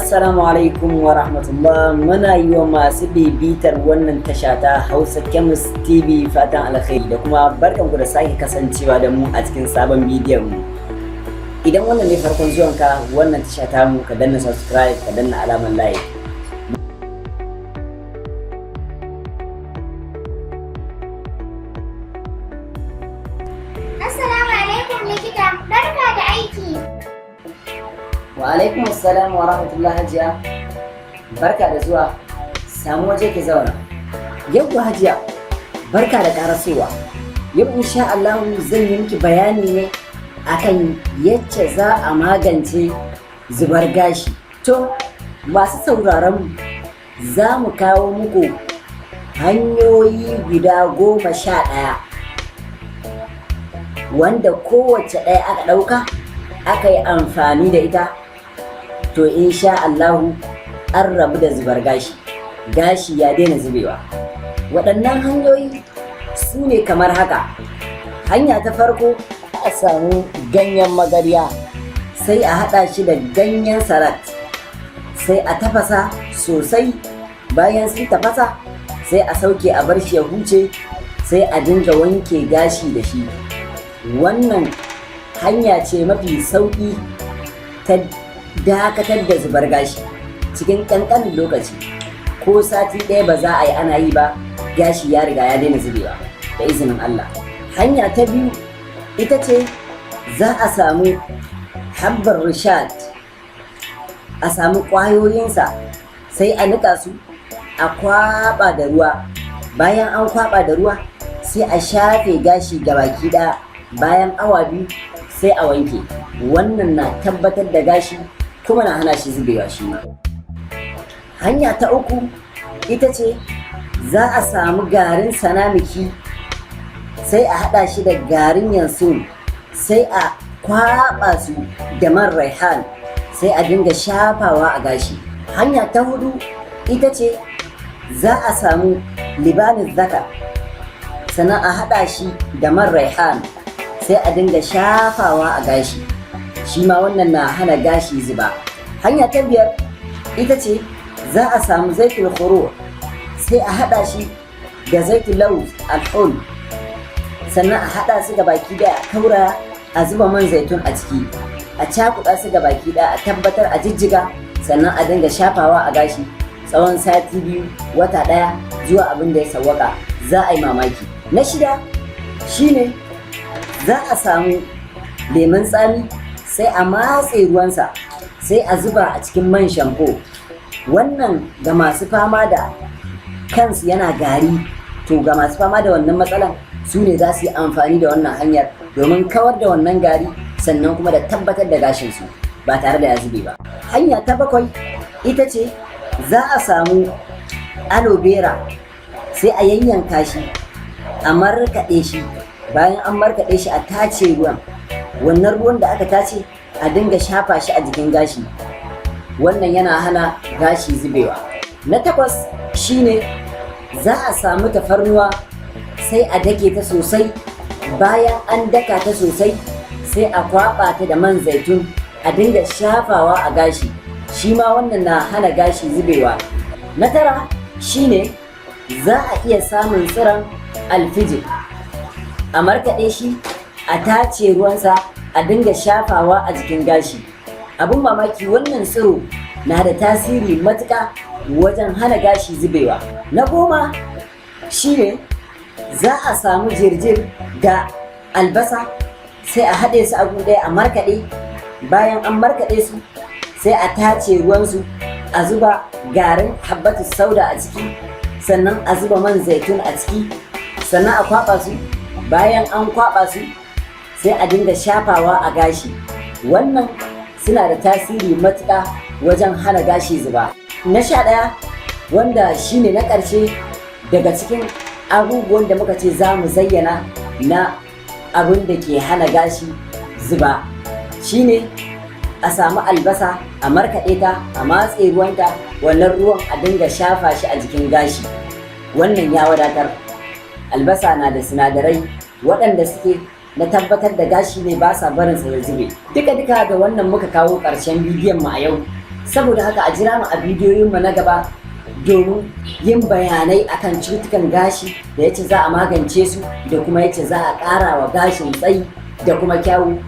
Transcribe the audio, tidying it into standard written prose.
Assalamu alaikum wa rahmatullah. Muna yi wa masu bibitar wannan tasha ta Hausa Chemist TV fatan alkhairi da kuma barkanku da sake kasancewa da mu a cikin sabon bidiyon mu. Idan wannan ne farkon zuwanka wannan tasha ta mu, ka danna subscribe, ka danna alamar like. Assalamu alaikum likita, barka da aiki. Wa alaikum assalam wa rahmatullah, hajiya. Barka da zuwa. Samu waje ki zauna. Yau hajiya, barka da karasowa. Yau insha Allah zan yi miki bayani ne akan yacce za a magance zubar gashi. To, masu sauraron mu, za mu kawo muku hanyoyi guda 11 wanda kowace ɗaya aka ɗauka aka yi amfani da ita, to insha Allahu an rabu da zubar gashi, gashi ya daina zubewa. Waɗannan hanyoyi su ne kamar haka. Hanya ta farko, a samu ganyen magarya, sai a haɗa shi da ganyen salat, sai a tafasa sosai. Bayan sun tafasa, sai a sauke, a bar shi ya huce, sai a dinga wanke gashi da shi. Wannan hanya ce mafi sauƙi ta dakatar da zubar gashi cikin ƙanƙanin lokaci. Ko sati ɗaya ba za a yi ana yi ba, gashi ya riga ya daina zubewa da izinin Allah. Hanya ta biyu ita ce za a samu habbar rishad, a samu ƙwayoyinsa, sai a niƙa su, a kwaɓa da ruwa. Bayan an kwaɓa da ruwa, sai a shafe gashi gabaki ɗaya. Bayan awa 2 sai a wanke. Wannan na tabbatar da gashi kuma na hana shi zubewa shi ma. Hanya ta uku ita ce za a samu garin sanamiki, sai a haɗa shi da garin yansun, sai a kwaɓa su da man raihan, sai a dinga shafawa a gashi. Hanya ta hudu ita ce za a samu libanin zaka, sannan a haɗa shi da man raihan, sai a dinga shafawa a gashi. Shi ma wannan na hana gashi zuba. Hanya ta biyar ita ce za a samu zaitul khuru, sai a haɗa shi da zaitul lauz alhul, sannan a haɗa su ga baki ɗaya, a kaura, a zuba man zaitun a ciki, a cakuɗa su ga baki ɗaya, a tabbatar a jijjiga, sannan a dinga shafawa a gashi tsawon sati 2, wata ɗaya, zuwa abin da ya sawwaka. Za a yi mamaki. Na shida shine za a samu lemun tsami, sai a matse ruwansa, sai a zuba a cikin man shampo. Wannan ga masu fama da kansu yana gari. To, ga masu fama da wannan matsalan, su ne za su yi amfani da wannan hanyar domin kawar da wannan gari, sannan kuma da tabbatar da gashinsu ba tare da ya zube ba. Hanya ta bakwai ita ce za a samu aloe vera, sai a yayyanka shi, a markaɗe shi. Bayan an markaɗe shi, a tace ruwan. Wannan ruwan da aka tace, a dinga shafa shi a jikin gashi. Wannan yana hana gashi zubewa. Na takwas shine za a samu tafarnuwa, sai a dake ta sosai. Bayan an daka ta sosai, sai a kwaɓa ta da man zaitun, a dinga shafawa a gashi. Shi ma wannan na hana gashi zubewa. Na tara shine za a iya samun tsiron alfijir, a markaɗe shi, a tace ruwansa, a dinga shafawa a jikin gashi. Abin mamaki, wannan tsiro na da tasiri matuƙa wajen hana gashi zubewa. Na 10 shine za a samu jirjir da albasa, sai a haɗe su a ɗaya, a markaɗe. Bayan an markaɗe su, sai a tace ruwansu, a zuba garin habbatu sauda a ciki, sannan a zuba man zaitun a ciki, sannan a kwaɓa su. Bayan an kwaɓa su, sai a dinga shafawa a gashi. Wannan suna da tasiri matuƙa wajen hana gashi zuba. Na 11, wanda shine na ƙarshe daga cikin abubuwan da muka ce za mu zayyana na abin da ke hana gashi zuba, shine a samu albasa, a markaɗe ta, a matse ruwanta. Wannan ruwan a dinga shafa shi a jikin gashi. Wannan ya wadatar. Albasa na da sinadarai waɗanda suke na tabbatar da gashi ne, ba sa barin sa ya zube. Duka duka da wannan muka kawo ƙarshen bidiyon mu a yau. Saboda haka a jira mu a bidiyoyinmu na gaba domin yin bayanai akan cutukan gashi da yace za a magance su da kuma yace za a ƙara wa gashin tsayi da kuma kyawu.